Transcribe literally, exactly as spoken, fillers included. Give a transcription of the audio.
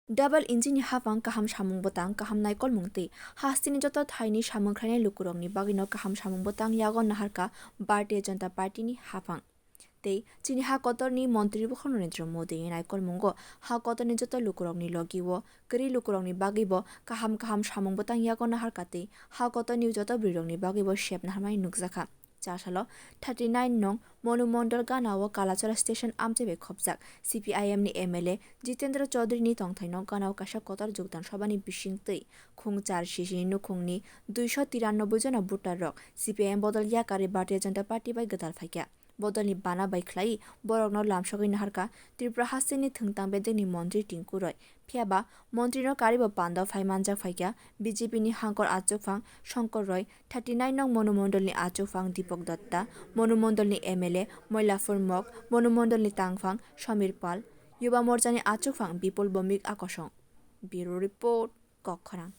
Double engine ni haphang kaham samung bwtang, kaham naikolmung tei hasteni joto thaini samung khlainai lukurokni bagwino kaham samung bwtang yago naharkha Bharatiya Janata Party ni haphang. Tei chini ha kotorni montri bwkha Narendra Modi ni naikolmungo ha kotorni joto lukurokni logi o kwrwi lukurokni bagwi bo kaham kaham samung bwtang yago naharkha tei ha kotorni joto bwrwirokni bagwi bo sep naharmani nukjakha. Chasalo thirty nine nong Monu Mondol gana o Kalachara station amchai bai khopjak C P I M ni M L A Jitendra Chaudhary ni tongthai no gana o kaisa kotor jukdan sabha ni bising twi khung char sisi ni nukhung ni duiso tiranoboi jona voter rok C P I M bodol yakarwi Bharatiya Janata Party bai gwdal phaikha. Bodolni bana bai khlai borokno lamsogwi naharkha Tripura hasteni thwngtang bedekni montri Tinku Roy. Phiyaba montrino karibo pandao phai manjak phaikha B J P ni hangkor achukphang Shankar Roy, thirty nine nong Monu Mondolni achukphang Deepak Datta, Monu Mondolni M L A Moilapur Mok, Monu Mondolni tangphang Samir Pal, Yuba Morchani achukphang Bipul Bomik Akosong. Bureau Report, Kokkhorang.